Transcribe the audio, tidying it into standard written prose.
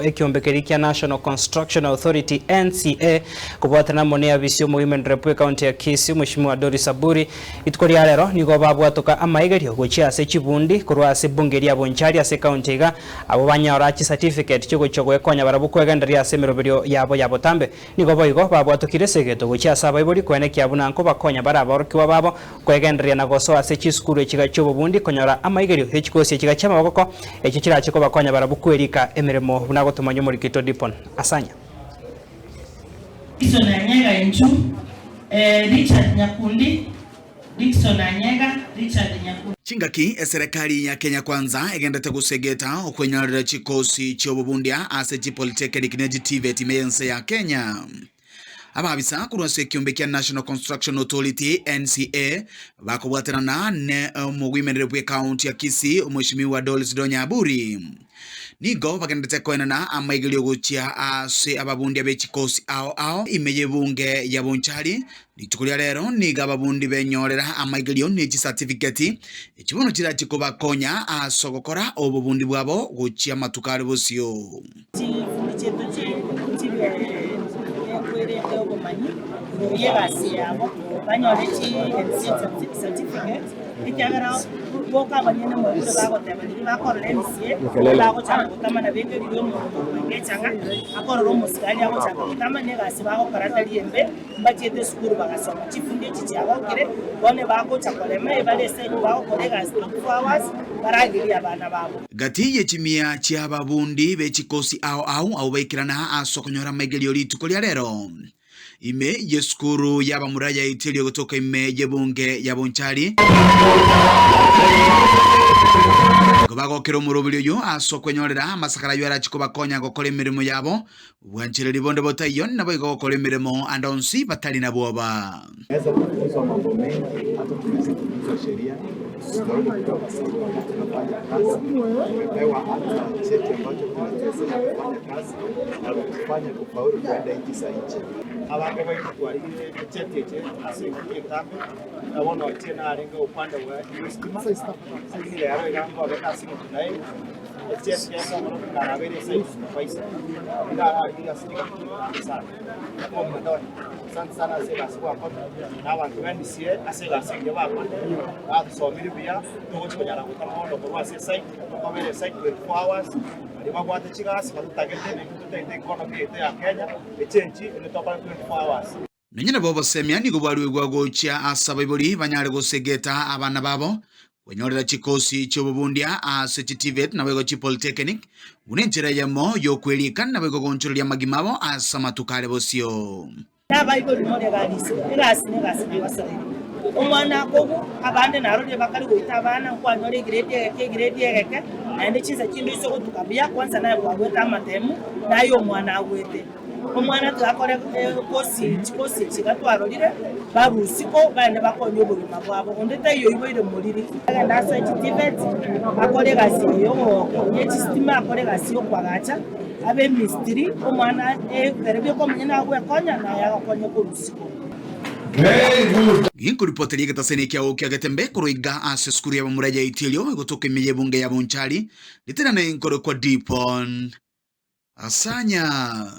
ekiombe keria kia National Construction Authority, NCA, kobwatana amo neabisi y'Omowomen Rep bw'Ecounty ya Kisii, Mweshimiwa Doris Aburi. Rituko ria rero nigo babwatoka amaigerio gochia ase chibundi korwa ase ebunge eria Bonchari ase ecounty iga, abwo banyora chicertificate chigochia goekonya barabwo kwegendereria ase emeroberio yabo ya botambe. Nigo boigo babwatokire ase egeto gochia ase abaibori koenekia buna nkobakonya bare aborokigwa babo kwegendereria na gosoa ase chisukuru echiga chi'obobundi konyora amaigerio ye chikosi echiga chi'amaboko echio chirache kobakonya barabwo kwerika emeremo buna gotomanya omorikito Dipon Asanya. Dickson Anyega Inchu, Richard Nyakundi, Dickson Anyega, Richard Nyakundi. Chingaki eserekari ya Kenya Kwanza egendete gosegeta okwenyorera chikosi chi'obobundia ase chipolitekeniki ne chiTVET ime y'ense ya Kenya. Abaabisa korwa ase ekiombe kia National Construction Authority, NCA, bakobwaterana ne omogwimereri bw'ecounty ya Kisii Omweshimiwa Doris Donya Aburi. Nigo bagenderete koenana amaigerio gochia ase ababundia be chikosi ao ao ime y'ebunge ya Bonchari. Rituko ria rero nigo ababundi benyorera amaigerio ne chisatifiketi echi bono chirache kobakonya ase ogokora obobundi bwabo gochia amatuko are bosio. Chifundi chiaito chibe ekwerete obomanyi igoro y'egasi yabo, banyore chicertificate. Ekiagera boka abanyene moigure bagoteba riria bakorora emisie, bagochaka gotama na beke riria omonto okoenga echang'a akorora omosigari agochaka gotama na egasi bagokora tari embe, mbachiete esukuru bagasoma chifundi echi chiagokire, bono ebagocha korema ebare ase bagokora egasi 24 hours baragerie abana babo. Gati ye chimia chi'ababundi be chikosi ao ao abwo baikerana ase okonyora amaigerio rituko ria rero. Ime y'esukuru y'abamura yaitirie gotoka ime y'ebunge ya Bonchari. Nigo bagokera omoroberi oyo ase okwenyorera amasakara ayio arache kobakonya gokora emeremo yabo, bwanchereri bonde botaiyo, naboigo gokora emeremo ande onsi batari na bwoba. Tumeweza kufunzwa mambo mengi, hata tumeweza kufunzwa sheria, tukarudi kutoka sehemu ambapo tunafanya kazi, tumepewa hata cheti ambacho kinatuwezesha kufanya kazi na kutufanya kufaulu kwenda nchi za nje. Abange baito twarigire echeti eche ase engaki entambe, na bono inche narenge upande bw'estima, lakini rero iga nkobeka ase eng'encho naye echeti gekong'ora narabeire site supervisor, iga ararigirie ase engaki entambe sana. Omonto one, asante sana ase egasi gwakorire, na abanto b'emisia ase egasi engiya bakorire, batosomirie buya, togochi konyara gotama bono korwa ase esite, tokobera esite 24 hours, baria babwate chigasi batotagete, naintwe totagete economy yaito ya Kenya echenchi, ere tokore 24 hours. Nonya nabo obosemia nigo bwaruegwa gochia ase abaibori banyare gosegeta abana babo Kwenyorera chikosi chi'obobundia ase chiTVET naboigo chiPolytechnic buna enchera eyemo y'okwerika naboigo gonchoreria amagima abo ase amatuko are bosio. Nabaibori more egasi, egasi negasi nabasoeire. Omwana akogwa, abande narorire bakare goita abana, nkwanyora egrade egeke egrade egeke, naende chinsa chinde oise gotuka buya, kwanza naye kwagwete amatemu, naye omwana agwete. Omwana tiga akore kosi chikosi echi iga twarorire, barwe isiko baende bakonye obogima bwabo. Onde taiyo oiboire moriri. Agende asoe chiTVET, akore egasi eye yogokonya chistima, akore egasi yokoagacha, abe emistiri, omwana ekero bioka omonyene agwekonya naye agokonye korwa isiko. Ginkoripoteria egetaseni ekiao kia Getembe korwa iga ase esukuru y'abamura ya Itielio egotoka ime y'ebunge ya Bonchari, ritanane nkorokwa Dipon. Asanya.